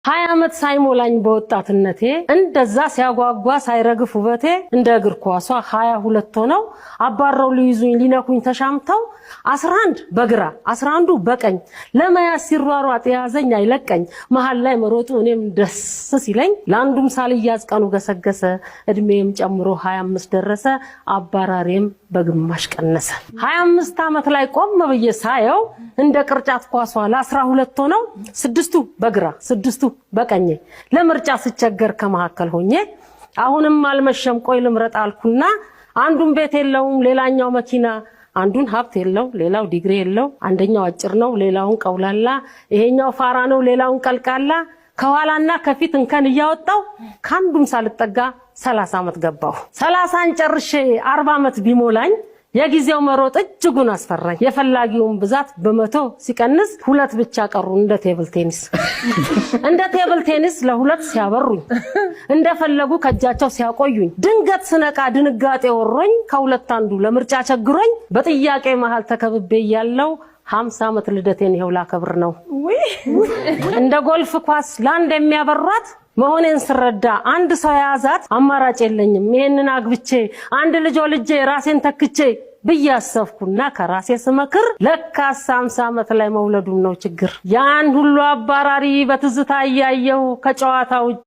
20 ዓመት ሳይሞላኝ በወጣትነቴ እንደዛ ሲያጓጓ ሳይረግፍ ውበቴ፣ እንደ እግር ኳሷ 22 ሆነው አባረው ሊይዙኝ ሊነኩኝ ተሻምተው፣ 11 በግራ 11ዱ በቀኝ ለመያዝ ሲሯሯጥ የያዘኝ አይለቀኝ፣ መሀል ላይ መሮጡ እኔም ደስ ሲለኝ፣ ለአንዱም ሳልያዝ ቀኑ ገሰገሰ፣ እድሜም ጨምሮ 25 ደረሰ፣ አባራሪም በግማሽ ቀነሰ። 25 ዓመት ላይ ቆም ብዬ ሳየው እንደ ቅርጫት ኳሷ ለ12 ሆነው፣ ስድስቱ በግራ ስድስቱ በቀኜ፣ ለምርጫ ስቸገር ከመካከል ሆኜ፣ አሁንም አልመሸም ቆይ ልምረጥ አልኩና፣ አንዱን ቤት የለውም ሌላኛው መኪና፣ አንዱን ሀብት የለው ሌላው ዲግሪ የለው፣ አንደኛው አጭር ነው ሌላውን ቀውላላ፣ ይሄኛው ፋራ ነው ሌላውን ቀልቃላ፣ ከኋላና ከፊት እንከን እያወጣው ከአንዱም ሳልጠጋ 30 ዓመት ገባሁ። 30ን ጨርሼ 40 ዓመት ቢሞላኝ የጊዜው መሮጥ እጅጉን አስፈራኝ። የፈላጊውን ብዛት በ100 ሲቀንስ ሁለት ብቻ ቀሩ እንደ table tennis። እንደ table tennis ለሁለት ሲያበሩኝ፣ እንደፈለጉ ከእጃቸው ሲያቆዩኝ፣ ድንገት ስነቃ ድንጋጤ ወሮኝ፣ ከሁለት አንዱ ለምርጫ ቸግሮኝ፣ በጥያቄ መሃል ተከብቤ እያለው 50 ዓመት ልደቴን ይኸው ላከብር ነው። እንደ ጎልፍ ኳስ ለአንድ የሚያበሯት መሆኔን ስረዳ አንድ ሰው የያዛት አማራጭ የለኝም፣ ይሄንን አግብቼ አንድ ልጅ ወልጄ ራሴን ተክቼ ብዬ አሰብኩና ከራሴ ስመክር ለካስ 50 ዓመት ላይ መውለዱም ነው ችግር። ያን ሁሉ አባራሪ በትዝታ እያየሁ ከጨዋታ ውጭ